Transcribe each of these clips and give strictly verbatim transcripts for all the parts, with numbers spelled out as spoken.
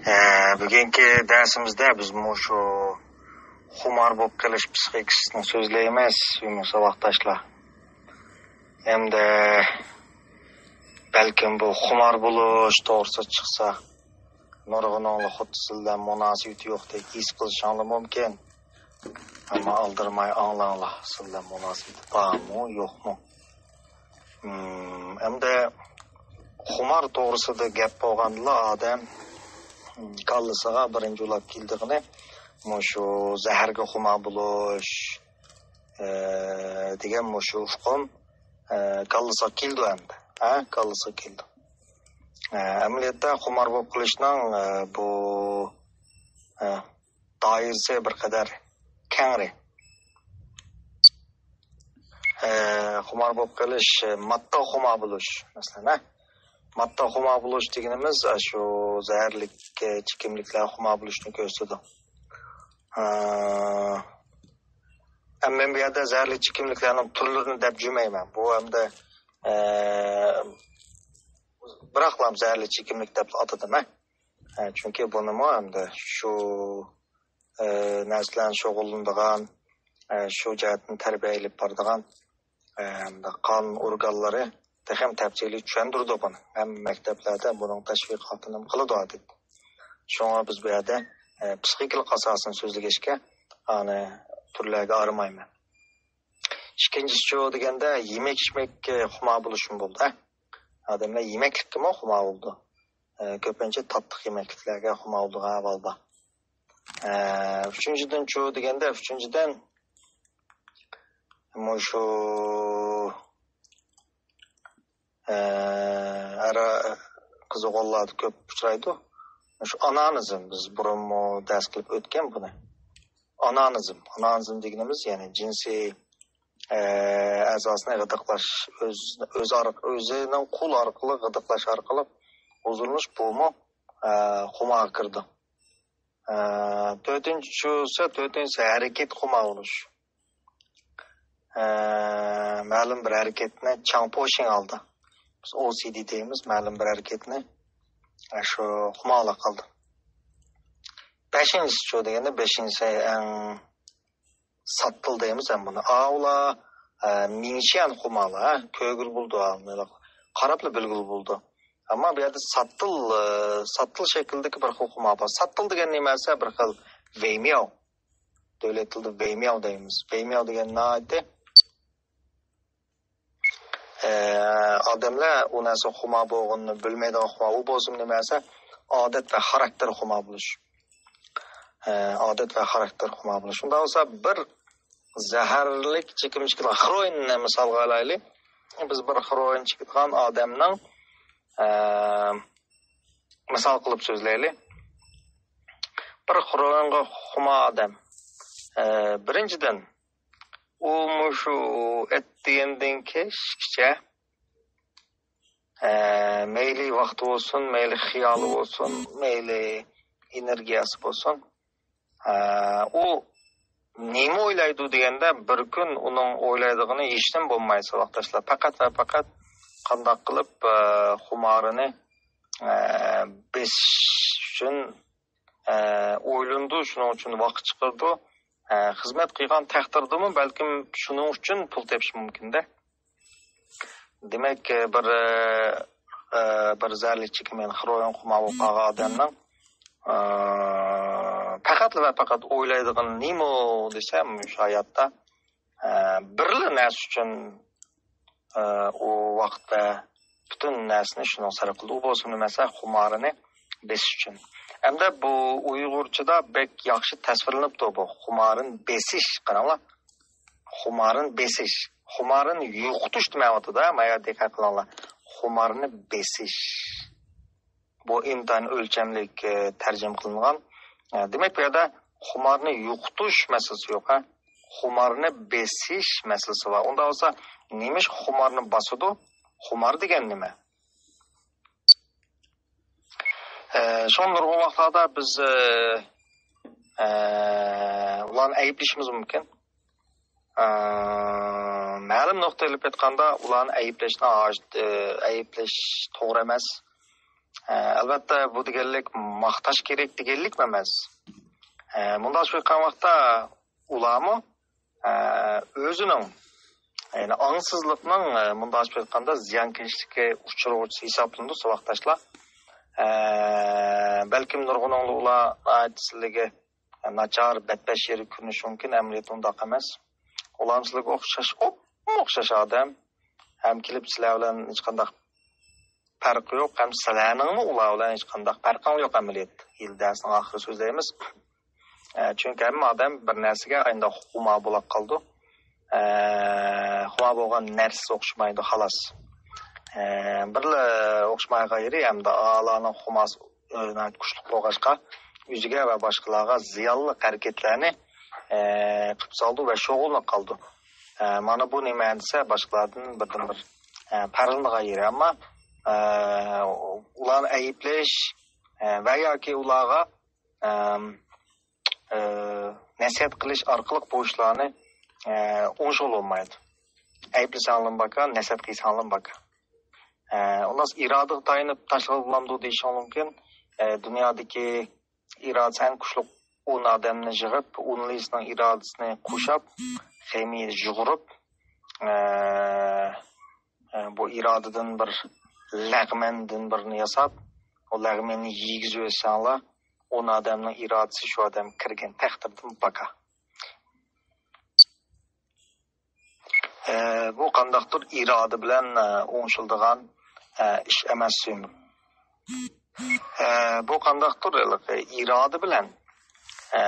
ئە، بۈگۈنكى دەرسىمىزدە بىز مۇشۇ خۇمار بولۇپ قېلىش پسىخىكىسىنى سۆزلەيمىز، سۆيۈملۈك ساۋاقداشلار. ھەمدە بەلكىم بۇ خۇمار بولۇش توغرىسىدا چىقسا، نۇرغۇنۇڭلار خۇددى سىلەر بىلەن مۇناسىۋىتى يوقتەك ھېس قىلىشىڭلار مۇمكىن. ئەمما ئالدىرىماي ئاڭلاڭلار، سىلەر بىلەن مۇناسىۋىتى بارمۇ، يوقمۇ؟ ھىم، ئەمدى خۇمار توغرىسىدا گەپ بولغاندىلا، ئادەم، ھىم، كاللىسىغا بىرىنچى ئۇلاپ كېلىدىغىنى مۇشۇ زەھەرگە خۇمار بولۇش، ئە، دېگەن مۇشۇ ئۇقۇم، ئە، كاللىسىغا كېلىدۇ ئەمدى. ھە، كاللىسىغا كېلىدۇ. ئە، ئەمەلىيەتتە خۇمار بولۇپ قېلىشنىڭ، ئە، بۇ، ئە، دائىرىسى بىر قەدەر كەڭرى. ئە، خۇمار بولۇپ قېلىش، ماددا خۇمار بولۇش، مەسىلەن، ھە؟ ماددا خۇمار بولۇش دېگىنىمىز، ئە، شۇ زەھەرلىك، ئە، چېكىملىكلەر خۇمار بولۇشنى كۆرسىتىدۇ. ئە، ئەمما مەن بۇ يەردە زەھەرلىك چېكىملىكلەرنىڭ تۈرلىرىنى دەپ جۈمەيمەن. بۇ ئەمدى، ئە، بىراقلا زەھەرلىك چېكىملىك دەپ ئاتىدىم، ھە. ئە، چۈنكى بۇنىمۇ ئەمدى شۇ، ئە، نەرسىلەرنى شۇغۇللىنىدىغان، ئە، شۇ جەھەتتىن تەربىيە ئېلىپ بارىدىغان، ئە، قان ئورگانلىرى تېخىمۇ تەپسىلىي چۈشەندۈرىدۇ بۇنى. ھەممە مەكتەپلەردە بۇنىڭ تەشۋىقاتىنى قىلىدۇ ئادەتتە. شۇڭا بىز بۇ يەردە، ئە، پسىخىكىلىق ئاساسىنى سۆزلىگەچكە، ئانى تۈرلەرگە ئايرىمايمەن. ئىككىنچىسىچۇ دېگەندە، يېمەك-ئىچمەككە خۇمار بولۇشمۇ بولىدۇ، ھە؟ ئادەملەر يېمەكلىككىمۇ خۇمار بولىدۇ. ئە، كۆپىنچە تاتلىق يېمەكلىكلەرگە خۇمار بولىدىغان ئەھۋالدا. ئە، ئۈچىنچىدىنچۇ دېگەندە، ئۈچىنچىدىن، مۇشۇ، ئە، ئەر قىز ئوغۇللاردا كۆپ ئۇچرايدۇ. مۇشۇ ئانانىزم، بىز بۇرۇنمۇ دەرس قىلىپ ئۆتكەن بۇنى. ئانانىزم، ئانانىزم دېگىنىمىز، يەنى جىنسىي، ئە، ئەزاسىنى غىدىقلاش، ئۆز، ئۆز ئار-، ئۆزىنىڭ قولى ئارقىلىق غىدىقلاش ئارقىلىق ھۇزۇرلىنىش، بۇمۇ، ئە، خۇمارغا كىرىدۇ. ئە، تۆتىنچىسى، تۆتىنچىسى ھەرىكەت خۇمار بولۇش. ئە، مەلۇم بىر ھەرىكەتنى چاڭپوشىڭ ئالدى. بىز ئو سى دى دەيمىز، مەلۇم بىر ھەرىكەتنى، ئە، شۇ خۇمارلىق قىلدى. بەشىنچىسىچۇ دېگەندە، بەشىنچىسى ئەڭ ساتتىل دەيمىز ھەم بۇنى. ئاۋۇلا، ئە، مىڭشيەن خۇمارلار، ھە، كۆرگىلى بولىدۇ، ھە، قاراپلا بىلگىلى بولىدۇ. ئەمما بۇ يەردە ساتتىل، ئە، ساتتىل شەكلىدىكى بىر خىل خۇمار بار. ساتتىل دېگەن نېمە دېسە، بىر خىل ۋېيمياۋ. دۆلەت تىلىدا ۋېيمياۋ دەيمىز. ۋېيمياۋ دېگەن ناھايىتى، ئە، ئادەملەر ئۇ نەرسە خۇمار بولغىنىنى بىلمەيدىغان خۇمار. ئۇ بولسىمۇ نېمە دېسە، ئادەت ۋە خاراكتېر خۇمار بولۇش. ئە، ئادەت ۋە خاراكتېر خۇمار بولۇش. شۇنداق بولسا، بىر زەھەرلىك چېكىملىك خروئىننى مىسالغا ئالايلى. بىز بىر خروئىن چېكىدىغان ئادەمنىڭ، ئە، مىسال قىلىپ سۆزلەيلى. بىر خروئىنغا خۇمار ئادەم. ئە، بىرىنچىدىن، ئۇ مۇشۇ ئەتىگەندىن كەچكىچە، ئە، مەيلى ۋاقتى بولسۇن، مەيلى خىيالى بولسۇن، مەيلى ئېنېرگىيەسى بولسۇن، ئە، ئۇ نېمە ئويلايدۇ دېگەندە، بىر كۈن ئۇنىڭ ئويلايدىغىنى ھېچنېمە بولماي، ساۋاقداشلار. پەقەت ۋە پەقەت قانداق قىلىپ، ئە، خۇمارىنى، ئە، بېسىش ئۈچۈن، ئە، ئويلىنىدۇ، شۇنىڭ ئۈچۈن ۋاقىت چىقىرىدۇ. ئە، خىزمەت قىلغان تەقدىردىمۇ بەلكىم شۇنىڭ ئۈچۈن پۇل تېپىشى مۇمكىن-دە. دېمەك، بىر، ئە، بىر زەھەرلىك چېكىملىك خروئىن خۇمار بولۇپ قالغان ئادەمنىڭ، ئە، پەقەتلا ۋە پەقەت ئويلايدىغىنى نېمە دېسە، مۇشۇ ھاياتتا، ئە، بىرلا نەرسە ئۈچۈن، ئە، ئۇ ۋاقىتتا پۈتۈن نەرسىنى شۇنىڭغا سەرپ قىلىدۇ. ئۇ بولسىمۇ نېمە دېسە، خۇمارىنى بېسىش ئۈچۈن. ئەمدى بۇ ئۇيغۇرچىدا بەك ياخشى تەسۋىرلىنىپتۇ بۇ. خۇمارىنى بېسىش، قاراڭلار. خۇمارىنى بېسىش. خۇمارىنى يوقىتىش دېمەيۋاتىدۇ، ما يەردە دىققەت قىلىڭلار. خۇمارنى بېسىش. بۇ ئىنتايىن ئۆلچەملىك، ئە، تەرجىمە قىلىنغان. ئە، دېمەك، بۇ يەردە خۇمارنى يوقىتىش مەسىلىسى يوق، ھە؟ خۇمارنى بېسىش مەسىلىسى بار. ئۇنداق بولسا، نېمىش خۇمارنى باسىدۇ؟ خۇمار دېگەن نېمە؟ ئە، شۇڭا نۇرغۇن ۋاقىتلاردا بىز، ئە، ئە، ئۇلارنى ئەيىبلىشىمىز مۇمكىن. ئە، مەلۇم نۇقتا ئېلىپ ئېيتقاندا، ئۇلارنى ئەيىبلەشنى ھاج-، ئە، ئەيىبلەش توغرا ئەمەس. ئە، ئەلۋەتتە، بۇ دېگەنلىك ماختاش كېرەك دېگەنلىكمۇ ئەمەس. ئە، مۇنداق ئېيتقان ۋاقىتتا ئۇلارمۇ، ئە، ئۆزىنىڭ، يەنى ئاڭسىزلىقنىڭ، ئە، مۇنداق ئېيتقاندا زىيانكەشلىككە ئۇچرىغۇچىسى ھېسابلىنىدۇ، ساۋاقداشلار. ئە، بەلكىم نۇرغۇنۇڭلار ئۇلار ناھايىتى سىلىگە ناچار، بەتبەش يېرى كۆرۈنۈشى مۇمكىن، ئەمەلىيەتتە ئۇنداق ئەمەس. ئۇلارمۇ سىلىگە ئوخشاش، ئوپمۇ ئوخشاش ئادەم. ھەم كېلىپ سىلەر بىلەن ھېچقانداق پەرقى يوق، ھەم سىلەرنىڭمۇ ئۇلار بىلەن ھېچقانداق پەرقىڭ يوق ئەمەلىيەتتە. يىل دەرسنىڭ ئاخىرى سۆزلەيمىز. ئە، چۈنكى ھەممە ئادەم بىر نەرسىگە ئاينداق خۇما بولاپ قالىدۇ. ئە، خۇما بولغان نەرسىسى ئوخشىمايدۇ، خالاس. ئە، بىرلا ئوخشىمايدىغان يېرى ھەمدە ئالانىڭ خۇماسى، ئە، ناھايىتى كۈچلۈك بولغاچقا، ئۆزىگە ۋە باشقىلارغا زىيانلىق ھەرىكەتلەرنى، ئە، قىلىپ سالىدۇ ۋە شۇغۇللىنىپ قالىدۇ. ئە، مانا بۇ نېمە دېسە، باشقىلاردىن بىردىنبىر، ئە، پەرقلىنىدىغان يېرى. ئەمما، ئە، ئۇلارنى ئەيىبلەش، ئە، ۋە ياكى ئۇلارغا، ئەم، ئە، نەسىھەت قىلىش ئارقىلىق بۇ ئىشلارنى، ئە، ئوڭشىغىلى بولمايدۇ. ئەيىبلىسەڭلىمۇ باكا، نەسىھەت قىلساڭلىمۇ باكا. ئە، ئۇنداق ئىرادىغا تايىنىپ تاشلىغىلى بولامدۇ دېيىشىڭ مۇمكىن. ئە، دۇنيادىكى ئىرادىسى ئەڭ كۈچلۈك ئون ئادەمنى يىغىپ، ئون لىسنىڭ ئىرادىسىنى قوشاپ، خېمىيە يۇغۇرۇپ، ئە، ئە، بۇ ئىرادىدىن بىر لەغمەندىن بىرنى ياساپ، ئۇ لەغمەننى يېگۈزۈۋەتسەڭلار، ئون ئادەمنىڭ ئىرادىسى شۇ ئادەمگە كىرگەن تەقدىردىن باكا. ئە، بۇ قانداقتۇر ئىرادە بىلەن، ئە، ئوڭشىلىدىغان، ئە، ئىش ئەمەس، سۆيۈملۈك. ئە، بۇ قانداقتۇر ھېلىقى ئىرادە بىلەن، ئە،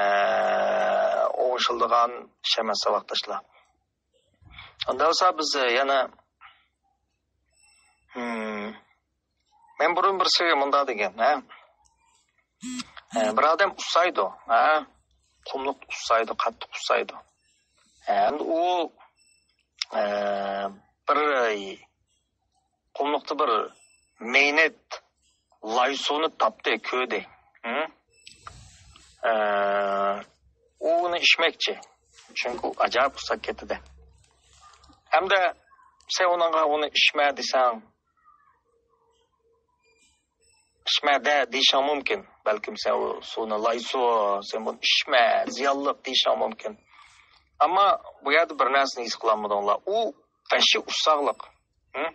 ئوڭشىلىدىغان ئىش ئەمەس، ساۋاقداشلار. ئۇنداق بولسا بىز يەنە، ھىم، مەن بۇرۇن بىرسىگە مۇنداق دېگەن، ھە؟ ئە، بىر ئادەم ئۇسسايدۇ، ھە؟ قۇملۇقتا ئۇسسايدۇ، قاتتىق ئۇسسايدۇ. ئە، ئەمدى ئۇ، ئە، بىر قۇملۇقتا بىر مەينەت لايسۇنى تاپتى، كۆردى. ھە؟ ئە، ئۇ ئۇنى ئىچمەكچى. چۈنكى ئۇ ئاجايىپ ئۇسساپ كەتتى. ھەمدە سەن ئۇنىڭغا ئۇنى ئىچمە دېسەڭ، ئىچمە دە دېيىشىڭ مۇمكىن. بەلكىم سەن ئۇ سۇنى لايسۇ، سەن بۇنى ئىچمە، زىيانلىق دېيىشىڭ مۇمكىن. ئەمما بۇ يەردە بىر نەرسىنى ھېس قىلالمىدىڭلار. ئۇ ۋەھشىي ئۇسساقلىق. ھە؟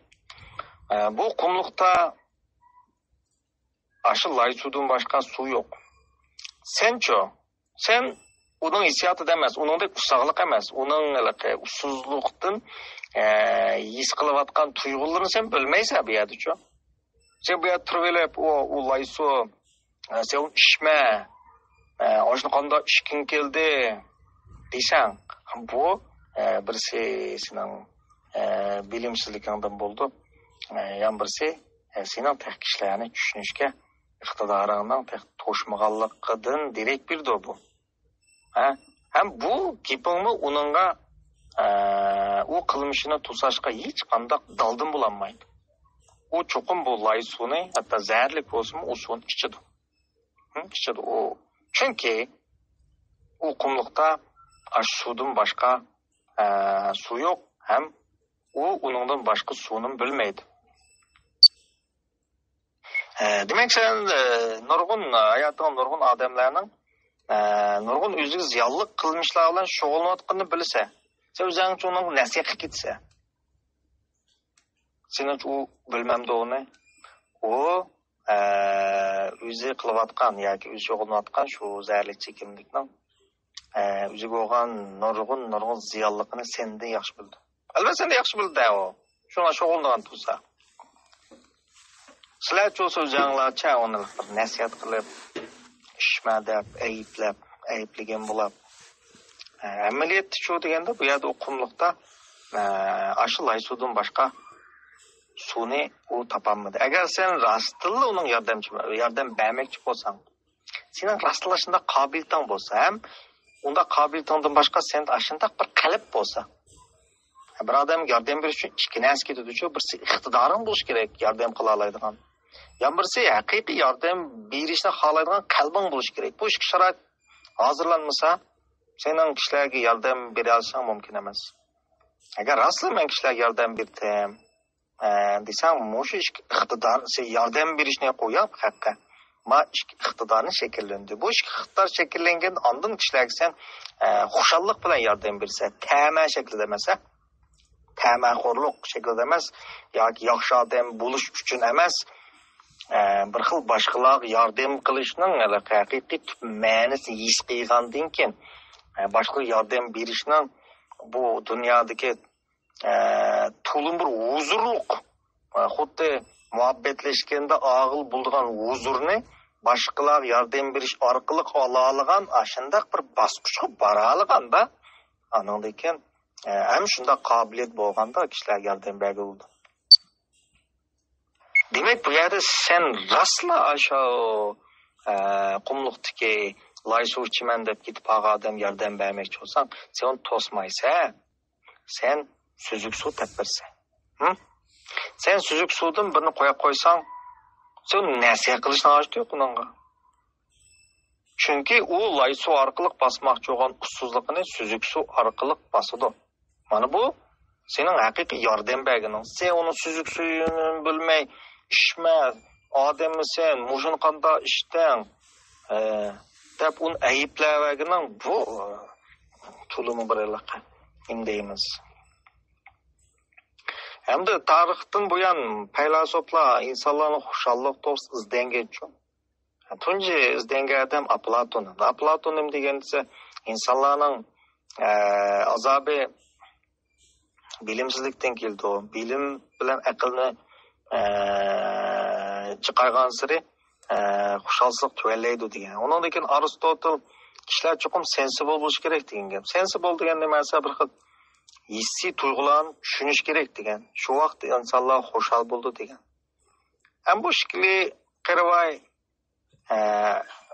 ئە، بۇ قۇملۇقتا ئاشۇ لايسۇدىن باشقا سۇ يوق. سەنچۇ؟ سەن ئۇنىڭ ھېسسىياتىدا ئەمەس، ئۇنىڭدەك ئۇسساقلىق ئەمەس، ئۇنىڭ ھېلىقى ئۇسسۇزلۇقتىن، ئە، ھېس قىلىۋاتقان تۇيغۇلىرىنى سەن بىلمەيسەن بۇ يەردىچۇ. سەن بۇ يەردە تۇرۇۋېلىپ، ئۇ، ئۇ لايسۇ، ئە، سەن ئۇنى ئىچمە، ئە، ئاشۇنى قانداق ئىچكۈڭ كەلدى دېسەڭ، بۇ، ئە، بىرسى سېنىڭ، ئە، بىلىمسىزلىكىڭدىن بولىدۇ. ئە، يەنە بىرسى، ئە، سېنىڭ تېخى كىشىلەرنى چۈشىنىشكە ئىقتىدارىڭنىڭ تېخى توشمىغانلىقىدىن دېرەك بېرىدۇ بۇ. ھە؟ ھەم بۇ گېپىڭمۇ ئۇنىڭغا، ئە، ئۇ قىلمىشىنى توساشقا ھېچقانداق دالدىن بولالمايدۇ. ئۇ چوقۇم بۇ لايسۇنى، ھەتتا زەھەرلىك بولسىمۇ، ئۇ سۇنى ئىچىدۇ. ھە؟ ئىچىدۇ ئۇ. چۈنكى ئۇ قۇملۇقتا ئاشۇ سۇدىن باشقا، ئە، سۇ يوق، ھەم ئۇ ئۇنىڭدىن باشقا سۇنىمۇ بىلمەيدۇ. ئە، دېمەك، سەن، ئە، نۇرغۇن، ھاياتىڭ نۇرغۇن ئادەملەرنىڭ، ئە، نۇرغۇن ئۆزىگە زىيانلىق قىلمىشلار بىلەن شۇغۇللىنىۋاتقىنىنى بىلىسەن. سەن ئۆزۈڭچە ئۇنىڭغا نەسىھەت قىلىپ كېتىسەن. سېنىڭچە ئۇ بىلمەمدۇ ئۇنى؟ ئۇ، ئە، ئۆزى قىلىۋاتقان ياكى ئۆزى شۇغۇللىنىۋاتقان شۇ زەھەرلىك چېكىملىكنىڭ، ئە، ئۆزىگە بولغان نۇرغۇن، نۇرغۇن زىيانلىقىنى سەندىن ياخشى بىلىدۇ. ئەلۋەتتە، سەندىن ياخشى بىلىدۇ ئۇ. شۇڭا شۇغۇللىنىدىغان تۇرسا. سىلەرچۇ سۆزۈڭلارچە ئۇنى بىر نەسىھەت قىلىپ، ئىچمە دەپ، ئەيىبلەپ، ئەيىبلىگەن بولاپ. ئە، ئەمەلىيەتتە شۇ دېگەندە، بۇ يەردە ئۇ قۇملۇقتا، ئە، ئاشۇ لايسۇدىن باشقا سۇنى ئۇ تاپالمىدى. ئەگەر سەن راستتىنلا ئۇنىڭ ياردەمچى، ياردەم بەرمەكچى بولساڭ، سېنىڭ راستلا شۇنداق قابىلىيىتىڭ بولسا، ھەم ئۇنداق قابىلىيىتىڭدىن باشقا سەندە ئاشۇنداق بىر قەلب بولسا، بىر ئادەمگە ياردەم بېرىش ئۈچۈن ئىككى نەرسە كېتىدۇچۇ، بىرسى ئىقتىدارىڭ بولۇشى كېرەك، ياردەم قىلالايدىغان. يەنە بىرسى ھەقىقىي ياردەم بېرىشنى خالايدىغان قەلبىڭ بولۇشى كېرەك. بۇ ئىككى شارائىت ھازىرلانمىسا، سېنىڭ كىشىلەرگە ياردەم بېرەلىشىڭ مۇمكىن ئەمەس. ئەگەر راستلا مەن كىشىلەرگە ياردەم بېرىتتىم، ئە، دېسەڭ، مۇشۇ ئىككى ئىقتىدار، سەن ياردەم بېرىشنى قويۇپ، خەققە. ما ئىككى ئىقتىدارنى شەكىللەندى. بۇ ئىككى ئىقتىدار شەكىللەنگەندە، ئاندىن كىشىلەرگە سەن، ئە، خۇشاللىق بىلەن ياردەم بېرىسەن. تەمە شەكلىدە ئەمەس، ھە؟ تەمەخورلۇق شەكلىدە ئەمەس، ياكى ياخشى ئادەم بولۇش ئۈچۈن ئەمەس، ئە، بىر خىل باشقىلارغا ياردەم قىلىشنىڭ ھەقىقىي تۈپ مەنىسىنى ھېس قىلغاندىن كېيىن، ئە، باشقىلارغا ياردەم بېرىشنىڭ بۇ دۇنيادىكى، ئە، تولىمۇ بىر ھۇزۇرلۇق، ئە، خۇددى مۇھەببەتلەشكەندە ئالغىلى بولىدىغان ھۇزۇرنى باشقىلارغا ياردەم بېرىش ئارقىلىق ئالالىغان، ئاشۇنداق بىر باسقۇچقا بارالىغاندا، ئانىڭدىن كېيىن، ئە، ھەم شۇنداق قابىلىيەت بولغاندا كىشىلەرگە ياردەم بەرگىلى بولىدۇ. دېمەك، بۇ يەردە سەن راستلا ئاشۇ، ئە، قۇملۇقتىكى لايسۇ ئىچىمەن دەپ كېتىپ قالغان ئادەم ياردەم بەرمەكچى بولساڭ، سەن ئۇنى توسمايسەن. سەن سۈزۈك سۇ تەپ بېرىسەن. ھە؟ سەن سۈزۈك سۇدىن بىرنى قويۇپ قويساڭ، سەن نەسىھەت قىلىشنىڭ ھاجىتى يوق ئۇنىڭغا. چۈنكى ئۇ لايسۇ ئارقىلىق باسماقچى بولغان ئۇسسۇزلۇقىنى سۈزۈك سۇ ئارقىلىق باسىدۇ. مانا بۇ سېنىڭ ھەقىقىي ياردەم بەرگىنىڭ. سەن ئۇنىڭ سۈزۈك سۈيىنى بىلمەي، ئىچمە، ئادەممىسەن، مۇشۇنى قانداق ئىچتىڭ، ئە، دەپ ئۇنى ئەيىبلەۋەرگىنىڭ بۇ، ئە، تولىمۇ بىر ھېلىقى نېمە دەيمىز. ھەمدە تارىختىن بۇيان پەيلاسوپلار ئىنسانلارنى خۇشاللىق توغرىسىدا ئىزدەنگەنچۇ. تۇنجى ئىزدەنگەن ئادەم ئاپلاتون. ئاپلاتون نېمە دېگەن دېسە، ئىنسانلارنىڭ، ئە، ئازابى بىلىمسىزلىكتىن كېلىدۇ. بىلىم بىلەن ئەقىلنى، ئە، چىقارغانسېرى، ئە، خۇشاللىق تۆۋەنلەيدۇ دېگەن. ئۇنىڭدىن كېيىن ئارستوتل كىشىلەر چوقۇم سېنسىبىل بولۇشى كېرەك دېگەن گەپ. سېنسىبىل دېگەن نېمە دېسە، بىر خىل ھېسسىي تۇيغۇلارنى چۈشىنىشى كېرەك دېگەن. شۇ ۋاقىتتا ئىنسانلار خۇشال بولىدۇ دېگەن. ھەم بۇ شەكلى قېرىۋاي، ئە،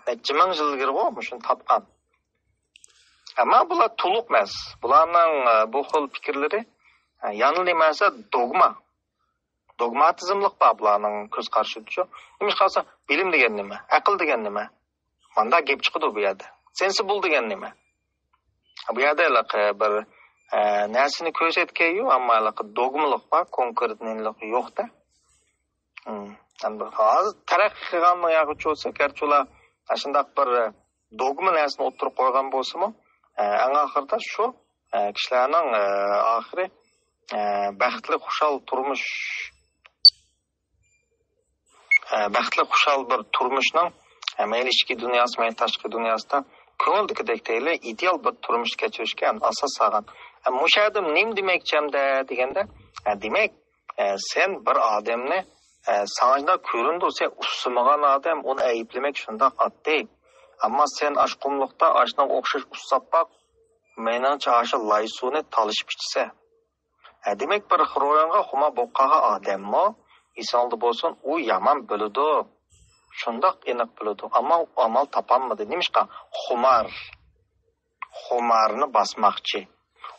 نەچچە مىڭ يىل ئىلگىرىغۇ مۇشۇنى تاپقان. ئەمما بۇلار تولۇق ئەمەس. بۇلارنىڭ، ئە، بۇ خىل پىكىرلىرى، ئە، يەنىلا نېمە دېسە دوگما. دوگماتىزملىق بار بۇلارنىڭ كۆز قارىشىدىچۇ. نېمىشقا دېسە، بىلىم دېگەن نېمە؟ ئەقىل دېگەن نېمە؟ ماندا گەپ چىقىدۇ بۇ يەردە. سېنسىبىل دېگەن نېمە؟ بۇ يەردە ھېلىقى بىر، ئە، نەرسىنى كۆرسەتكەن يوق، ئەمما ھېلىقى دوگمىلىق بار، كونكرېتنىيلىق يوق-دە. ھىم. ئەمدى ھازىر تەرەققىي قىلغان ياغىچى بولسا، گەرچە ئۇلار ئاشۇنداق بىر دوگما نەرسىنى ئوتتۇرىغا قويغان بولسىمۇ، ئە، ئەڭ ئاخىرىدا شۇ، ئە، كىشىلەرنىڭ، ئە، ئاخىرى، ئە، بەختلىك، خۇشال تۇرمۇش، ئە، بەختلىك، خۇشال بىر تۇرمۇشنىڭ، ئە، مەيلى ئىچكى دۇنياسى، مەيلى تاشقى دۇنياسىدا كۆڭۈلدىكىدەك دەيلى، ئىدېئال بىر تۇرمۇش كەچۈرۈشكە ئاساس سالغان. ئە، مۇشۇ يەردە نېمە دېمەكچى ئەمدى دېگەندە، ئە، دېمەك، ئە، سەن بىر ئادەمنى، ئە، ساڭا شۇنداق كۆرۈنىدۇ، سەن ئۇسسىمىغان ئادەم، ئۇنى ئەيىبلىمەك شۇنداق ئاددىي. ئەمما سەن ئاش قۇملۇقتا ئاشۇنىڭغا ئوخشاش ئۇسساپ باق، مېنىڭچە ئاشۇ لايسۇنى تالىشىپ ئىچىسەن. ئە، دېمەك، بىر خىرويونغا خۇمار بولۇپ قالغان ئادەممۇ، ئېسىڭدە بولسۇن، ئۇ يامان بىلىدۇ. شۇنداق ئېنىق بىلىدۇ. ئەمما ئۇ ئامال تاپالمىدى. نېمىشقا؟ خۇمار. خۇمارنى باسماقچى.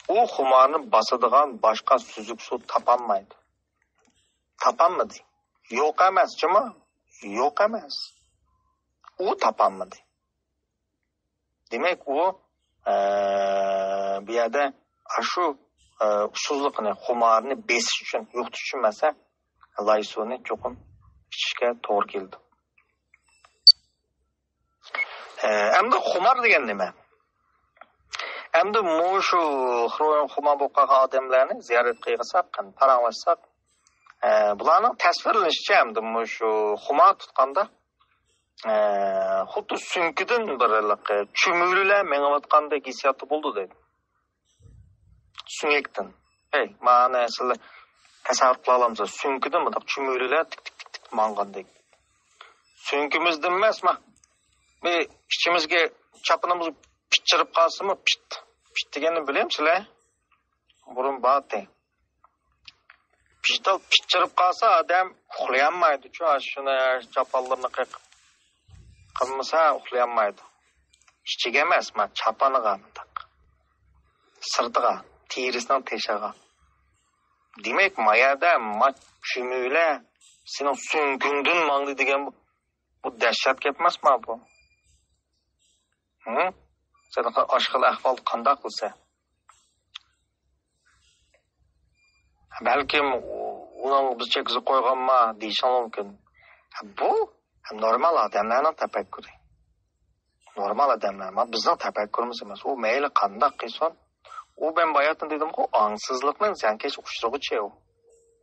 ئۇ خۇمارنى باسىدىغان باشقا سۈزۈك سۇ تاپالمايدۇ. تاپالمىدى. يوق ئەمەس، جۇمۇ. يوق ئەمەس. ئۇ تاپالمىدى. دېمەك، ئۇ، ئە، بۇ يەردە ئاشۇ، ئە، ئۇسسۇزلۇقىنى، خۇمارىنى بېسىش ئۈچۈن، يوقىتىش ئۈچۈن مەسىلەن، لايسۇنى چوقۇم ئىچىشكە توغرا كېلىدۇ. ئە، ئەمدى خۇمار دېگەن نېمە؟ ئەمدى مۇشۇ خۇمار بولۇپ قالغان ئادەملەرنى زىيارەت قىلغۇساق، پاراڭلاشساق، ئە، بۇلارنىڭ تەسۋىرلىنىشىچە، ئەمدى مۇشۇ خۇمار تۇتقاندا، ئە، خۇددى سۆڭىكىدىن بىر ھېلىقى چۈمۈلىلەر مېڭىۋاتقاندەك ھېسسىياتى بولىدۇ دەيدۇ. سۆڭەكتىن. ھەي، مانا سىلەر تەسەۋۋۇر قىلالامسىلەر؟ سۆڭىكىدىن مۇنداق چۈمۈلىلەر تىك، تىك، تىك، تىك ماڭغاندەك. سۆڭىكىمىزدىن ئەمەس، ما، بىر ئىچىمىزگە چاپىنىمىز پىچىرىپ قالسىمۇ، پىت، پىت دېگەننى بىلەمسىلەر؟ بۇرۇن بارتى. پىشتال پىچىرىپ قالسا، ئادەم ئۇخلىيالمايدۇچۇ، شۇنى چاپانلىرىنى قېقىپ قىلمىسا ئۇخلىيالمايدۇ. ئىچىگە ئەمەس، ما، چاپانىغا مۇنداق. سىرتىغا، تېرىسىنىڭ تېشىغا. دېمەك، ما يەردە، ما، چۈمۈلە سېنىڭ سۆڭىكىڭدىن ماڭدى دېگەن بۇ، بۇ دەھشەت گەپ ئەمەسما بۇ؟ ھە؟ سەن ئاشۇ خىل ئەھۋالدا قانداق قىلىسەن؟ بەلكىم ئۇ، ئۇنىڭ بىز چەككۈزۈپ قويغانما دېيىشىڭ مۇمكىن. بۇ نورمال ئادەملەرنىڭ تەپەككۇرى. نورمال ئادەملەر، ما بىزنىڭ تەپەككۇرىمىز ئەمەس. ئۇ مەيلى قانداق قىلسۇن. ئۇ مەن باياتىن دېدىمغۇ، ئاڭسىزلىقنىڭ زەڭكەش ئۇچرىغۇچى ئۇ.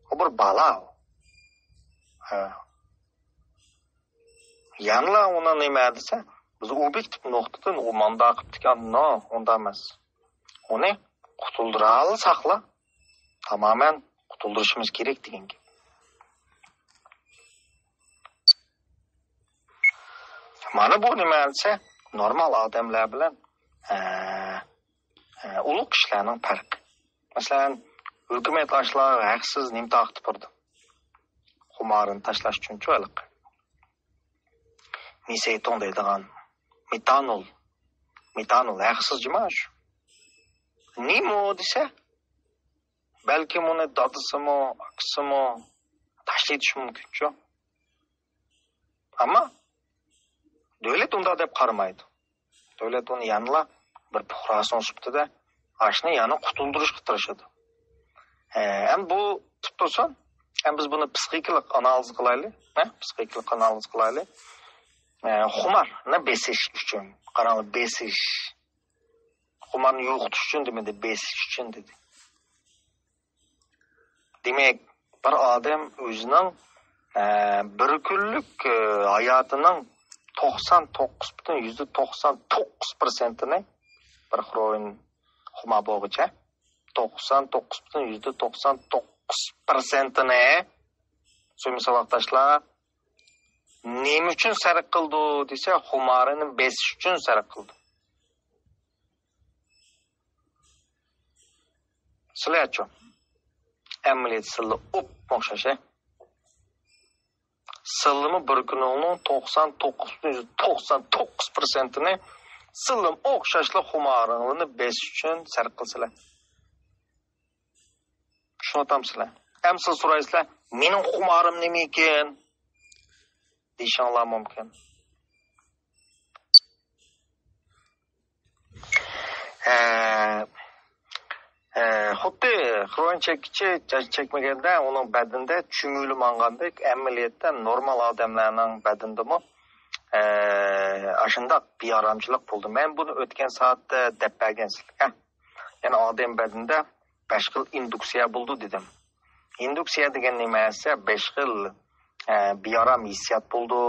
ئۇ بىر بالا ئۇ. ھە. يەنىلا ئۇنى نېمە دېسە، بىز ئوبيېكتىپ نۇقتىدىن ئۇ مانداق قىپتىكەن، نو، ئۇنداق ئەمەس. ئۇنى قۇتۇلدۇرالىساقلا، تامامەن قۇتۇلدۇرۇشىمىز كېرەك دېگەن گەپ. مانا بۇ نېمە دېسە، نورمال ئادەملەر بىلەن، ئە، ئە، ئۇلۇغ كىشىلەرنىڭ پەرقى. مەسىلەن، ھۆكۈمەت ئاشۇلارغا ھەقسىز نېمە تارقىتىپ بېرىدۇ؟ خۇمارىنى تاشلاش ئۈچۈنچۇ ھېلىقى. مېسېتون دەيدىغان مېتانول. مېتانول ھەقسىز جۇما شۇ. نېمە ئۇ دېسە، بەلكىم ئۇنى دادىسىمۇ، ئاكىسىمۇ تاشلىۋېتىشى مۇمكىنچۇ. ئەمما دۆلەت ئۇنداق دەپ قارىمايدۇ. دۆلەت ئۇنى يەنىلا بىر پۇقراسىنىڭ سۈپىتىدە ئاشۇنى يەنە قۇتۇلدۇرۇشقا تىرىشىدۇ. ھە، ئەمدى بۇ تۇتۇپ تۇرسۇن، ئەمدى بىز بۇنى پسىخىكىلىق ئانالىز قىلايلى. ھە، پسىخىكىلىق ئانالىز قىلايلى. ھە، خۇمارنى بېسىش ئۈچۈن. قاراڭلار، بېسىش. خۇمارنى يوقىتىش ئۈچۈن دېمىدى، بېسىش ئۈچۈن دېدى. دېمەك، بىر ئادەم ئۆزىنىڭ، ئە، بىر كۈنلۈك، ئە، ھاياتىنىڭ توقسان توققۇز پۈتۈن يۈزدە توقسان توققۇز پىرسەنتىنى بىر خروئىن خۇمار بولغۇچە، توقسان توققۇز پۈتۈن يۈزدە توقسان توققۇز پىرسەنتىنى، سۆيۈملۈك ساۋاقداشلار، نېمە ئۈچۈن سەرپ قىلىدۇ دېسە، خۇمارىنى بېسىش ئۈچۈن سەرپ قىلىدۇ. سىلەرچۇ؟ ئەمەلىيەتتە سىلەر ئوپمۇ ئوخشاش، ھە؟ سىلىمۇ بىر كۈنۈڭنىڭ توقسان توققۇز پۈتۈن يۈزدە توقسان توققۇز پىرسەنتىنى سىلىمۇ ئوخشاشلا خۇمارىڭلارنى بېسىش ئۈچۈن سەرپ قىلىسىلەر. چۈشىنىۋاتامسىلەر؟ ئەمسە سورايسىلەر، مېنىڭ خۇمارىم نېمىكىن؟ دېيىشىڭلار مۇمكىن. ئە، ئە، خۇددى خروئىن چەككۈچى چەكمىگەندە ئۇنىڭ بەدىنىدە چۈمۈلە ماڭغاندەك، ئەمەلىيەتتە نورمال ئادەملەرنىڭ بەدىنىدىمۇ، ئە، ئاشۇنداق بىئارامچىلىق بولىدۇ. مەن بۇنى ئۆتكەن سائەتتە دەپ بەرگەن سىلەرگە. يەنى ئادەم بەدىنىدە بەش خىل ئىندۇكسىيە بولىدۇ دېدىم. ئىندۇكسىيە دېگەن نېمە دېسە، بەش خىل، ئە، بىئارام ھېسسىيات بولىدۇ.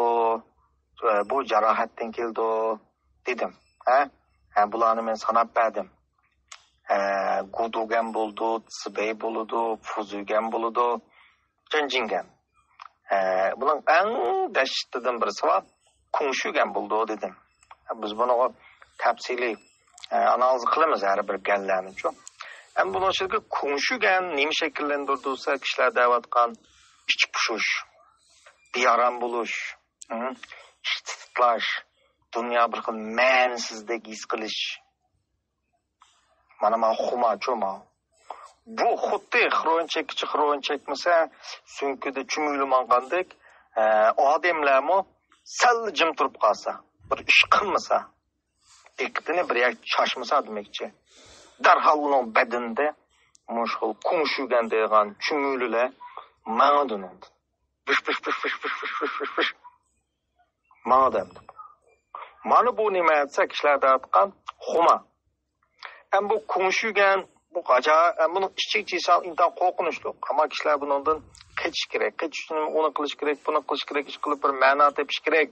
ئە، بۇ جاراھەتتىن كېلىدۇ دېدىم. ھە؟ ھە، بۇلارنى مەن ساناپ بەردىم. ئە، گۇدۇگەن بولىدۇ، سىبەي بولىدۇ، فۇزۇگەن بولىدۇ، جىنجىڭگەن. ئە، بۇنىڭ ئەڭ دەھشىتىدىن بىرسى بار، كۇڭشۈگەن بولىدۇ دېدىم. بىز بۇنىڭغا تەپسىلىي، ئە، ئانالىز قىلىمىز ھەر بىر گەنلەرنىچۇ. ئەمما بۇنىڭ ئىچىدىكى كۇڭشۈگەن نېمە شەكىللەندۈرىدۇ دېسە، كىشىلەر دەۋاتقان ئىچ پۇشۇش، بىئارام بولۇش، ھە؟ ئىچ تىتىرلاش، دۇنيا بىر خىل مەنىسىزدەك ھېس قىلىش. مانا، مانا خۇمارچۇ ما. بۇ خۇددى خروئىن چەككۈچى خروئىن چەكمىسە، سۆڭىكىدە چۈمۈلە ماڭغاندەك، ئە، ئادەملەرمۇ سەل جىم تۇرۇپ قالسا، بىر ئىش قىلمىسا، دىققىتىنى بىر يەرگە چاچمىسا دېمەكچى. دەرھال ئۇنىڭ بەدىنىدە مۇشۇ خىل كۇڭشۈگەن دەيدىغان چۈمۈلىلەر ماڭىدۇ ئۇنىڭدىن. پىش، پىش، پىش. ماڭىدۇ ئەمدى. مانا بۇ نېمە دېسە، كىشىلەر دەۋاتقان خۇمار. ئەمما بۇ كۇڭشۈگەن، بۇ غاجا، ئەمما بۇنىڭ ئىچىگە چىقسا ئىنتايىن قورقۇنچلۇق. ئەمما كىشىلەر بۇنىڭدىن قېچىش كېرەك. قېچىش ئۈچۈن ئۇنى قىلىش كېرەك، بۇنى قىلىش كېرەك، ئىش قىلىپ بىر مەنا تېپىش كېرەك.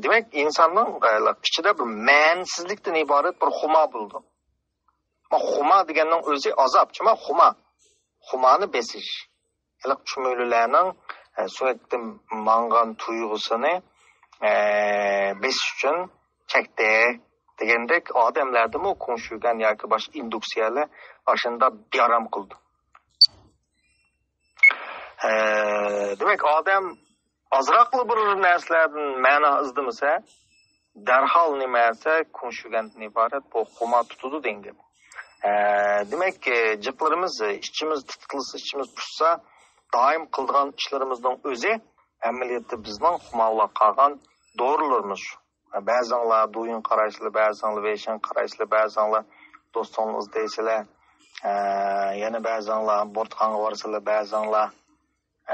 دېمەك، ئىنساننىڭ، ئە، ئىچىدە بىر مەنىسىزلىكتىن ئىبارەت بىر خۇمار بولىدۇ. ما خۇمار دېگەننىڭ ئۆزى ئازاب، چۈما خۇمار. خۇمارنى بېسىش. ھېلىقى چۈمۈلىلەرنىڭ، ئە، سۆڭەكتە ماڭغان تۇيغۇسىنى، ئە، بېسىش ئۈچۈن چەكتى دېگەندەك ئادەملەردىمۇ كۇڭشۈگەن ياكى باشقا ئىندۇكسىيەلەر ئاشۇنداق بىئارام قىلىدۇ. ئە، دېمەك، ئادەم ئازراقلا بىر نەرسىلەردىن مەنا ئىزدىمىسە، دەرھال نېمە دېسە، كۇڭشۈگەندىن ئىبارەت بۇ خۇمار تۇتىدۇ دېگەن گەپ. ئە، دېمەك، جىقلىرىمىز، ئىچىمىز تىتىقلىسا، ئىچىمىز پۇشسا، دائىم قىلىدىغان ئىشلىرىمىزنىڭ ئۆزى ئەمەلىيەتتە بىزنىڭ خۇمارغا قالغان دورىلىرىمىز شۇ. بەزىڭلار دويىن قارايسىلەر، بەزىڭلار ۋېيشىن قارايسىلەر، بەزىڭلار دوستۇڭلارنى ئىزدەيسىلەر. ئە، يەنە بەزىڭلار بورتخانىغا بارىسىلەر، بەزىڭلار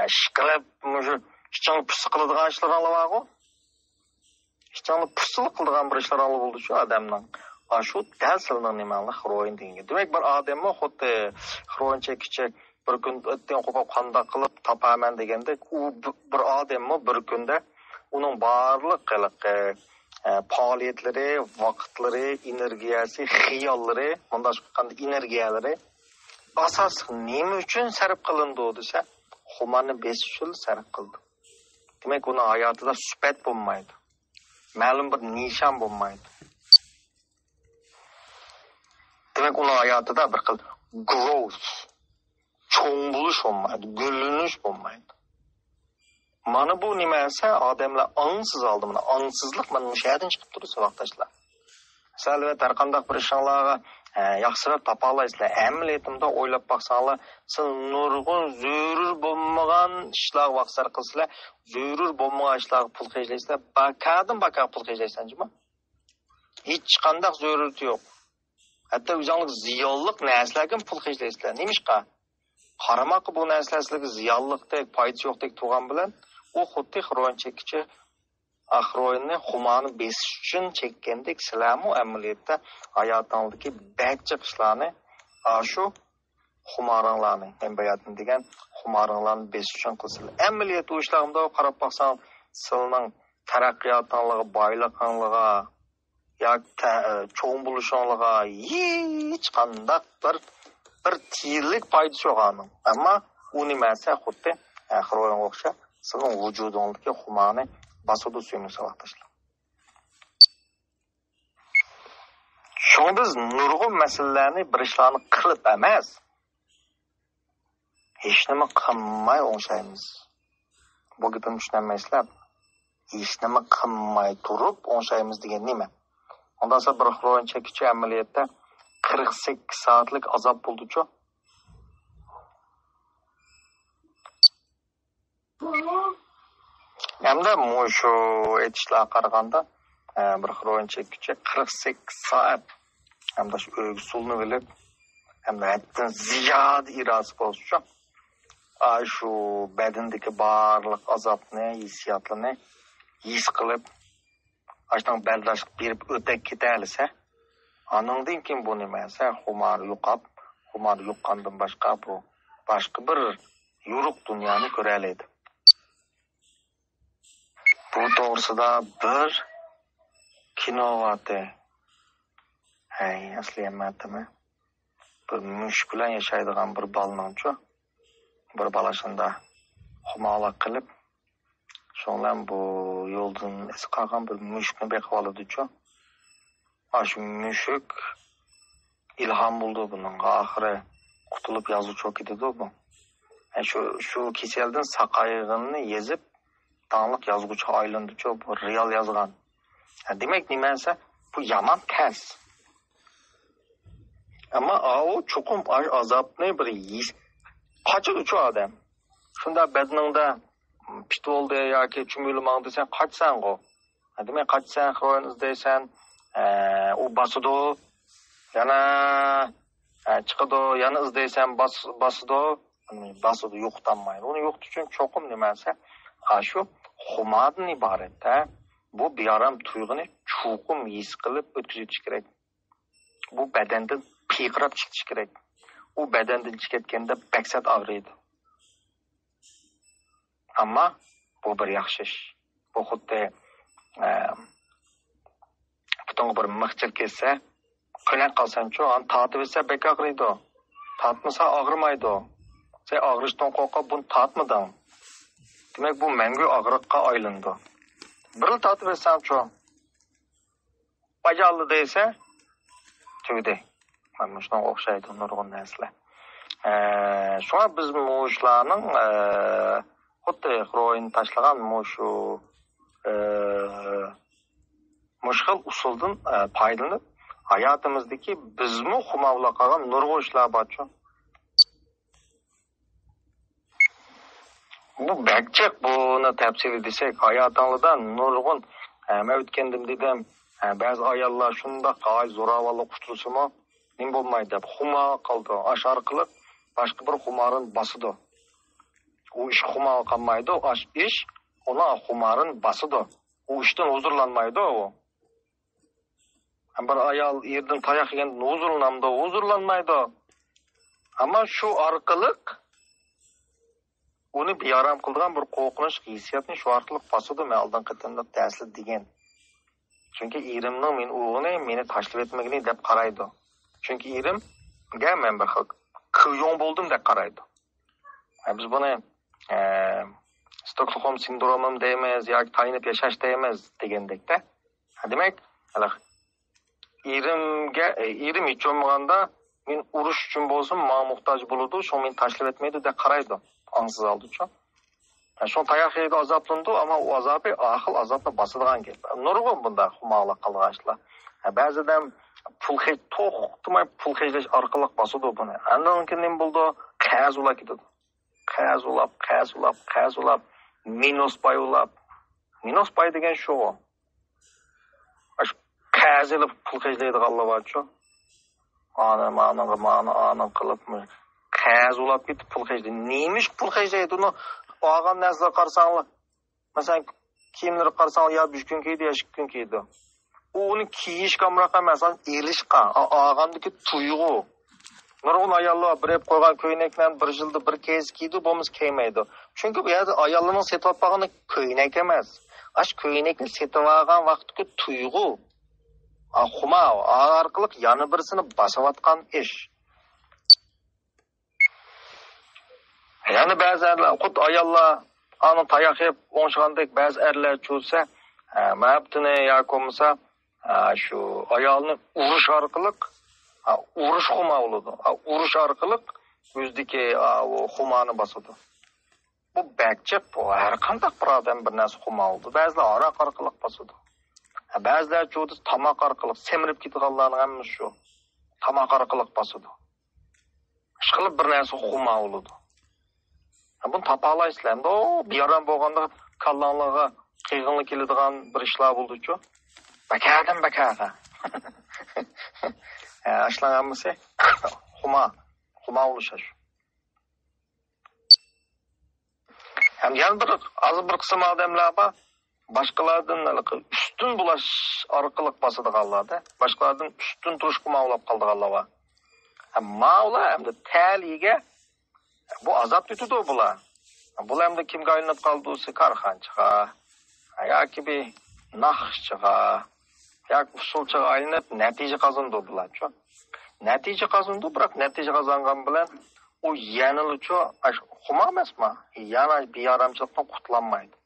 ئىشقىلىپ، مۇشۇ ئىچىڭ پۇسسا قىلىدىغان ئىشلىرىڭلار بارغۇ. ئىچىڭلار پۇسسىلىق قىلىدىغان بىر ئىشلار بولىدۇ شۇ ئادەمنىڭ. ئاشۇ دەل سىلىنىڭ نېمەڭلار، خىرويىن دېگەن گەپ. دېمەك، بىر ئادەممۇ خۇددى خىرويىن چېكىچە بىر كۈن ئۆتتىن قوپۇپ قانداق قىلىپ تاپارمەن دېگەندەك، ئۇ ب-، بىر ئادەممۇ بىر كۈندە ئۇنىڭ بارلىق ھېلىقى، ئە، پائالىيەتلىرى، ۋاقىتلىرى، ئېنېرگىيەسى، خىياللىرى، مۇنداق قىلغاندا ئېنېرگىيەلىرى ئاساسلىق نېمە ئۈچۈن سەرپ قىلىنىدۇ دېسە، خۇمارنى بېسىش ئۈچۈن سەرپ قىلىدۇ. دېمەك، ئۇنىڭ ھاياتىدا سۈپەت بولمايدۇ. مەلۇم بىر نىشان بولمايدۇ. دېمەك، ئۇنىڭ ھاياتىدا بىر خىل گروس، چوڭ بولۇش بولمايدۇ، گۈللىنىش بولمايدۇ. مانا بۇ نېمە دېسە، ئادەملەر ئاڭسىز ھالدا، مانا ئاڭسىزلىق مانا مۇشۇ يەردىن چىقىپ تۇرىدۇ سەۋاقداشلار. سىلەر ئەلۋەتتە ھەر قانداق بىر ئىشىڭلارغا، ئە، ياخشى سەۋەب تاپالايسىلەر. ئەمەلىيىتىمدا ئويلاپ باقساڭلار، سىلەر نۇرغۇن زۆرۈر بولمىغان ئىشلارغا ۋاقىت سەرپ قىلىسىلەر، زۆرۈر بولمىغان ئىشلارغا پۇل خەجلەيسىلەر، بەكاردىن بەكار پۇل خەجلەيسىلەر جۇمۇ. ھېچقانداق زۆرۈرىيىتى يوق. ھەتتا ئۆزۈڭلۈك زىيانلىق نەرسىلەرگىمۇ پۇل خەجلەيسىلەر. نېمىشقا؟ قارىماققا بۇ نەرسىلەر سىلەرگە زىيانلىق دەك، پايدىسى يوقتەك تۇرغان بىلەن، ئۇ خۇددى خىرويىن چېكىچە، ئا، خىرويىننى، خۇمارنى بېسىش ئۈچۈن چەككەندەك، سىلەرمۇ ئەمەلىيەتتە ھاياتىڭدىكى بەك جىق ئىشلارنى، ئاشۇ خۇمارىڭلارنى، مەن باياتىن دېگەن خۇمارىڭلارنى بېسىش ئۈچۈن قىلىسىلەر. ئەمەلىيەتتە ئۇ ئىشلارغا مۇنداق قاراپ باقساڭ، سىلىنىڭ تەرەققىياتىڭلارغا، بايلىقىڭلارغا، ياكى تە-، چوڭ بولۇشۇڭلارغا ھېچقانداق بىر، بىر تىيىنلىك پايدىسى يوق ئانىڭ. ئەمما ئۇ نېمە دېسە، خۇددى، ئە، خىرويىنغا ئوخشاپ، سىزنىڭ ۋۇجۇدىڭىزدىكى خۇمارنى باسىدۇ، سۆيۈملۈك ساۋاقداشلار. شۇڭا بىز نۇرغۇن مەسىلىلەرنى بىر ئىشلارنى قىلىپ ئەمەس، ھېچنېمە قىلماي ئوڭشايمىز. بۇ گېپىمنى چۈشىنەلمەيسىلەر. ھېچنېمە قىلماي تۇرۇپ ئوڭشايمىز دېگەن نېمە؟ ئۇنداقسا بىر خىرويىن چېكىچە ئەمەلىيەتتە قىرىق سەككىز سائەتلىك ئازاب بولىدۇچۇ؟ ھەمدە مۇشۇ ئېيتىشلارغا قارىغاندا، ئە، بىر خىرويىن چېكىچە قىرىق سەككىز سائەت ھەمدە شۇ ئۆيگە سولىنىۋېلىپ، ھەمدە ھەددىدىن زىيادە ئىرادىسى بولسىچۇ، ئاشۇ بەدىنىدىكى بارلىق ئازابنى، ھېسسىياتلىرىنى ھېس قىلىپ، ئاشۇنىڭ بەرداشلىق بېرىپ ئۆتەپ كېتەلىسە، ئانىڭدىن كېيىن بۇ نېمە دېسە، خۇمار يوقاپ، خۇمار يوققاندىن باشقا بۇ باشقا بىر يورۇق دۇنيانى كۆرەلەيدۇ. بۇ توغرىسىدا بىر كىنو بارتى. ھەي، ئەسلى ھەممە بىر مۈشۈك بىلەن ياشايدىغان بىر بالىنىڭچۇ، بىر بالا شۇنداق خۇمارلىق قىلىپ، شۇنىڭ بىلەن بۇ يولدىن ئېزىپ قالغان بىر مۈشۈكنى بېقىۋالىدۇچۇ. ئاشۇ مۈشۈك ئىلھام بولىدۇ بۇنىڭغا، ئاخىرى قۇتۇلۇپ يازغۇچى بولۇپ كېتىدۇ بۇ. ئە، شۇ، شۇ كېسەلدىن ساقايغىنىنى يېزىپ، داڭلىق يازغۇچىغا ئايلىنىدۇچۇ، بۇ رېئال يازغان. ئە، دېمەك، نېمە دېسە، بۇ يامان تەس. ئەمما ئاۋۇ چوقۇم ئاش ئازابنى بىر يېس-، قاچىدۇچۇ ئادەم. شۇنداق بەدىنىڭدە پىت بولدى ياكى چۈمۈلە ماڭدى دېسەڭ، قاچىسەنغۇ. دېمەك، قاچىسەن، خىرويىن ئىزدەيسەن، ئە، ئۇ باسىدۇ. يەنە، ئە، چىقىدۇ، يەنە ئىزدەيسەن، باس-، باسىدۇ. باسىدۇ، يوقىتالمايدۇ. ئۇنى يوقىتىش ئۈچۈن چوقۇم نېمە دېسە، ئاشۇ خۇماردىن ئىبارەت، ھە؟ بۇ بىئارام تۇيغۇنى چوقۇم ھېس قىلىپ ئۆتكۈزۈۋېتىش كېرەك. بۇ بەدەندىن پىرقىراپ چىقىش كېرەك. ئۇ بەدەندىن چىقىپ كەتكەندە بەك سەت ئاغرىيدۇ. ئەمما بۇ بىر ياخشى ئىش. بۇ خۇددى، ئە، پۇتۇڭغا بىر مىخ چىركەتسە، قايناپ قالسامچۇ، ئانى تارتىۋەتسە بەك ئاغرىيدۇ. تارتمىسا ئاغرىمايدۇ. سەن ئاغرىشتىن قورقۇپ بۇنى تارتمىدىڭ. دېمەك، بۇ مەڭگۈ ئاغرىققا ئايلىنىدۇ. بىرلا تارتىۋەتسەمچۇ، باجارلا دەيسەن، تۈگىدى. مانا مۇشۇنىڭغا ئوخشايدۇ نۇرغۇن نەرسىلەر. ئە، شۇڭا بىز مۇشۇلارنىڭ، ئە، خۇددى خىروئىن تاشلىغان مۇشۇ، ئە، مۇشۇ خىل ئۇسۇلدىن، ئە، پايدىلىنىپ، ھاياتىمىزدىكى بىزمۇ خۇمار بولاپ قالغان نۇرغۇن ئىشلار بارچۇ. بۇ بەك جىق، بۇنى تەپسىلىي دېسەك، ھاياتىڭلاردا نۇرغۇن، ھە، مەن ئۆتكەندىمۇ دېدىم، ھە، بەزى ئاياللار شۇنداق غايەت زوراۋانلىق ئۇچرىسىمۇ، نېمە بولمايدۇ دەپ، خۇمار قىلىدۇ. ئاشۇ ئارقىلىق باشقا بىر خۇمارىنى باسىدۇ. ئۇ ئىش خۇمارغا قالمايدۇ، ئاش ئىش ئۇنىڭ خۇمارىنى باسىدۇ. ئۇ ئىشتىن ھۇزۇرلانمايدۇ ئۇ. بىر ئايال ئېرىدىن تاياق يېگەندىن ھۇزۇرلىنامدۇ؟ ھۇزۇرلانمايدۇ. ئەمما شۇ ئارقىلىق ئۇنى بىئارام قىلىدىغان بىر قورقۇنچ ھېسسىياتنى شۇ ئارقىلىق باسىدۇ، مەن ئالدىنقى قېتىملىق دەرسلىك دېگەن. چۈنكى ئېرىمنىڭ مېنى ئۇرغىنى، مېنى تاشلىۋەتمىگىنى دەپ قارايدۇ. چۈنكى ئېرىمگە مەن بىر خىل كۈيۈڭ بولدۇم دەپ قارايدۇ. ھە، بىز بۇنى، ئە، ستوكھولم سىندرومىمۇ دەيمىز ياكى تايىنىپ ياشاش دەيمىز دېگەندەكتە. ھە، دېمەك، ھېلىقى ئېرىمگە، ئېرىم ھېچ بولمىغاندا مېنى ئۇرۇش ئۈچۈن بولسىمۇ ماڭا موھتاج بولىدۇ، شۇڭا مېنى تاشلىۋەتمەيدۇ دەپ قارايدۇ. ئاڭسىز ھالدا شۇ. شۇڭا تاياق يەيدۇ، ئازابلىنىدۇ، ئەمما ئۇ ئازابى ئاخىر ئازابنى باسىدىغان گەپ. نۇرغۇن بۇنداق خۇمارلىق قىلغان ئىشلار. بەزىدە پۇل خەج-، توختىماي پۇل خەجلەش ئارقىلىق باسىدۇ بۇنى. ئاندىن كېيىن نېمە بولىدۇ؟ قەرز ئۇلاپ كېتىدۇ. قەرز ئۇلاپ، قەرز ئۇلاپ، قەرز ئۇلاپ، مىنۇس باي ئۇلاپ. مىنۇس باي دېگەن شۇغۇ. ئاشۇ قەرز ئېلىپ پۇل خەجلەيدىغانلار بارچۇ. ئانى، مانىغا، مانى، ئانى قىلىپ، قەرز ئۇلاپ كېتىپ پۇل خەجلەيدۇ. نېمە ئىش پۇل خەجلەيدۇ؟ ئۇنى ئالغان نەرسىلەرگە قارىساڭلار، مەسىلەن، كىيىملىرى قارىساڭلار، يا بىر كۈن كىيىدۇ، يا ئىككى كۈن كىيىدۇ. ئۇ ئۇنى كىيىشكە ئامراق ئەمەس، ئېلىشقا، ئا-، ئالغاندىكى تۇيغۇ. نۇرغۇن ئاياللار بىر يەپ قويغان كۆينەكلەرنى بىر يىلدا بىر كېرە كىيىدۇ، بولمىسا كىيمەيدۇ. چۈنكى بۇ يەردە ئاياللارنىڭ سېتىۋاپ باققىنى كۆينەك ئەمەس. ئاشۇ كۆينەكنى سېتىۋالغان ۋاقىتتىكى تۇيغۇ. ئا، خۇمار، ئا، ئارقىلىق يەنە بىرسىنى باسىۋاتقان ئىش. يەنە بەزى ئەرلەر، خۇددى ئاياللار ئانا تاياق يەپ ئوڭشىغاندەك بەزى ئەرلەر چۈشسە، ئە، مەبتىنى ياكى بولمىسا، ئە، شۇ ئايالنى ئۇرۇش ئارقىلىق، ئە، ئۇرۇش خۇمار بولىدۇ. ئە، ئۇرۇش ئارقىلىق يۈزدىكى، ئە، ئۇ خۇمارنى باسىدۇ. بۇ بەك جىق، بۇ ھەر قانداق بىر ئادەم بىر نەرسە خۇمار بولىدۇ. بەزىلەر ھاراق ئارقىلىق باسىدۇ. ئە، بەزىلەر چۈشتە تاماق ئارقىلىق، سەمرىپ كېتىدىغانلارنىڭ ھەممىسى شۇ. تاماق ئارقىلىق باسىدۇ. ئىشقىلىپ بىر نەرسە خۇمار بولىدۇ. بۇنى تاپالايسىلەر. ئەمدى ئۇ بىئارام بولغاندا كاللاڭلارغا قىيغىڭلار كېلىدىغان بىر ئىشلار بولىدۇچۇ. بەكەردىن بەكەردە. ئاشۇلار ھەممىسى خۇمار. خۇمار بولۇش شۇ. ھەم يەنە بىر، ھازىر بىر قىسىم ئادەملەر بار، باشقىلاردىن ھېلىقى ئۈستۈن بولاش ئارقىلىق باسىدىغانلاردا، باشقىلاردىن ئۈستۈن تۇرۇشقا ماۋلاپ قالىدىغانلار بار. ھە، ماۋۇلار ئەمدى تەلىيىگە بۇ ئازاب تېتىدۇ بۇلار. بۇلار ئەمدى كىمگە ئايلىنىپ قالدى دېسە، كارخانىچىغا ياكى بىر ناخشىچىغا ياكى ئۇسسۇلچىغا ئايلىنىپ نەتىجە قازىنىدۇ بۇلارچۇ. نەتىجە قازىنىدۇ، بىراق نەتىجە قازانغان بىلەن ئۇ يەنىلىچۇ، ئاشۇ خۇمار ئەمەسما؟ يەنە بىئارامچىلىقتىن قۇتۇلالمايدۇ.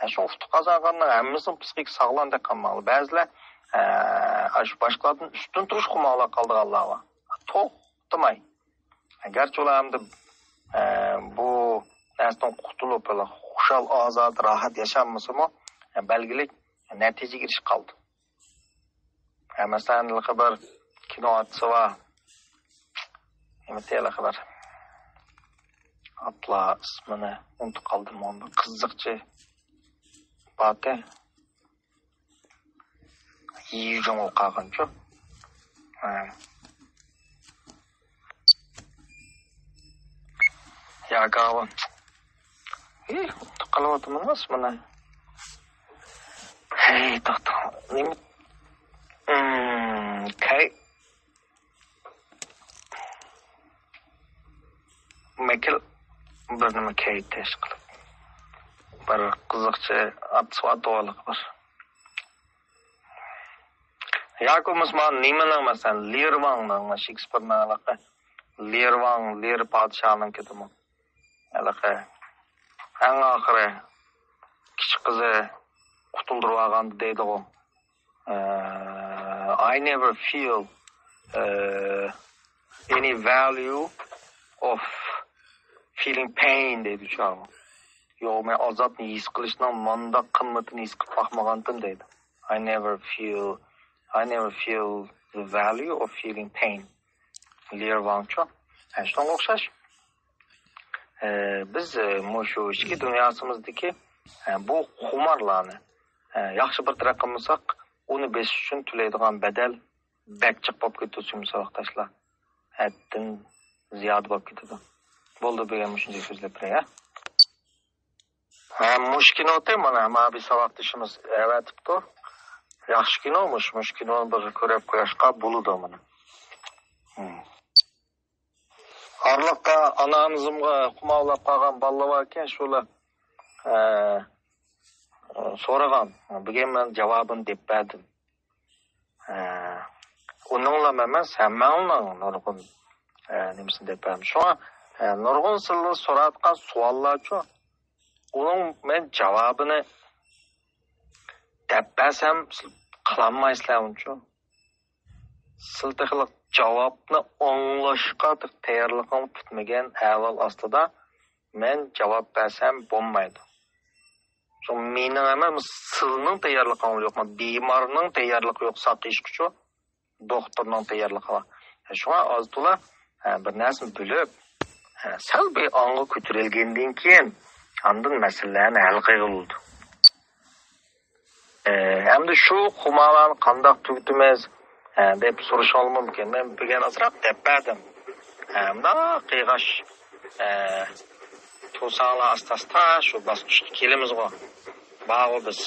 ھە، شۇ ئۇتۇق قازانغاننىڭ ھەممىسىنىڭ پسىخىكا ساغلام دەپ قالماڭلار. بەزىلەر، ھە، ئاشۇ باشقىلاردىن ئۈستۈن تۇرۇش خۇمارلار قالىدىغانلار بار. توختىماي. گەرچە ئۇلار ئەمدى، ئە، بۇ نەرسىدىن قۇتۇلۇپ، خۇشال، ئازادە، راھەت ياشالمىسىمۇ، ئە، بەلگىلىك نەتىجىگە ئېرىشىپ قالدى. ئە، مەسىلەن، ھېلىقى بىر كىنو ئاتىسى بار. نېمىتى ھېلىقى بىر؟ ئاتلا ئىسمىنى ئۇنتۇپ قالدىم. بىر قىزىقچى بارتى. يىجۇڭ قالغانچۇ. ھە. ياكى ئاۋۇ. ھېي، ئۇنتۇپ قېلىۋاتىمەن ئىسمىنى. ھەي، توختا. نېمە؟ مم، كەي. مەكىل بىر نېمە كەيتىش قىلىپ. بىر قىزىقچى ئاتىسى بار، توغرىلىق بىر. ياكى بولمىسا مانا نېمىنىڭ، مەسىلەن، لېرۋاڭنىڭ، شېكسپىرنىڭ ھېلىقى لېرۋاڭ، لېر پادىشاھنىڭكىدىمۇ. ھېلىقى ئەڭ ئاخىرى كىچىك قىزى قۇتۇلدۇرۇۋالغاندا دەيدىغۇ. ئە، I never feel، ئە، any value of feeling pain دەيدۇ چاغۇ. يوق، مەن ئازابنى ھېس قىلىشنىڭ مانداق قىممىتىنى ھېس قىلىپ باقمىغانتىم دەيدۇ. I never feel، I never feel the value of feeling pain. لېرۋاڭچۇ. ھە، شۇنىڭغا ئوخشاش. ئە، بىز، ئە، مۇشۇ ئىچكى دۇنياسىمىزدىكى، ئە، بۇ خۇمارلارنى، ئە، ياخشى بىر تەرەپ قىلمىساق، ئۇنى بېسىش ئۈچۈن تۆلەيدىغان بەدەل بەك جىق بولۇپ كېتىدۇ، ساۋاقداشلار. ھەددىدىن زىيادە بولۇپ كېتىدۇ. بولدى، بۈگۈن مۇشۇنچە سۆزلەپ بېرەي، ھە؟ ھە، مۇشۇ كىنوتى مانا ماۋۇ ساۋاقدىشىمىز ئەۋەتىپتۇ. ياخشى كىنو مۇشۇ، مۇشۇ كىنونى بىر كۆرۈپ قويۇشقا بولىدۇ مانا. ئارىلىقتا ئانامىزىمغا قۇماۋلاپ قالغان بالىلار باركەن، شۇلار ئە، سورىغان. بۈگۈن مەن جاۋابىنى دەپ بەردىم. ئە، ئۇنىڭلام ئەمەس، ھەممەڭلارنىڭ نۇرغۇن ئە، نېمىسىنى دەپ بەردىم. شۇڭا ئە، نۇرغۇن سىلەر سوراۋاتقان سوئاللارچۇ، ئۇنىڭ مەن جاۋابىنى دەپ بەرسەم، سىلەر قىلالمايسىلەر ئۇنچۇ. سىلەر تېخىلىق جاۋابنى ئاڭلاشقا تەييارلىقىڭ پۈتمىگەن ئەھۋال ئاستىدا مەن جاۋاب بەرسەم بولمايدۇ. شۇ مېنىڭ ئەمەس، سىلنىڭ تەييارلىقىڭ يوقمۇ؟ بىمارنىڭ تەييارلىقى يوق ساقىيىشقىچۇ، دوختۇرنىڭ تەييارلىقى بار. شۇڭا ئاز تولا بىر نەرسىنى بىلىپ، سەل بىر ئاڭغا كۆتۈرۈلگەندىن كېيىن، ئاندىن مەسىلىلەرنى ھەل قىلغىلى بولىدۇ. ئەمدى شۇ خۇمارلارنى قانداق تۈگىتىمىز دەپ سورىشىڭلار مۇمكىن. مەن بۈگۈن ئازراق دەپ بەردىم. مۇنداق قىلغاچ، تۇرساڭلار ئاستا-ئاستا شۇ باسقۇچقا كېلىمىزغۇ. بارغۇ بىز.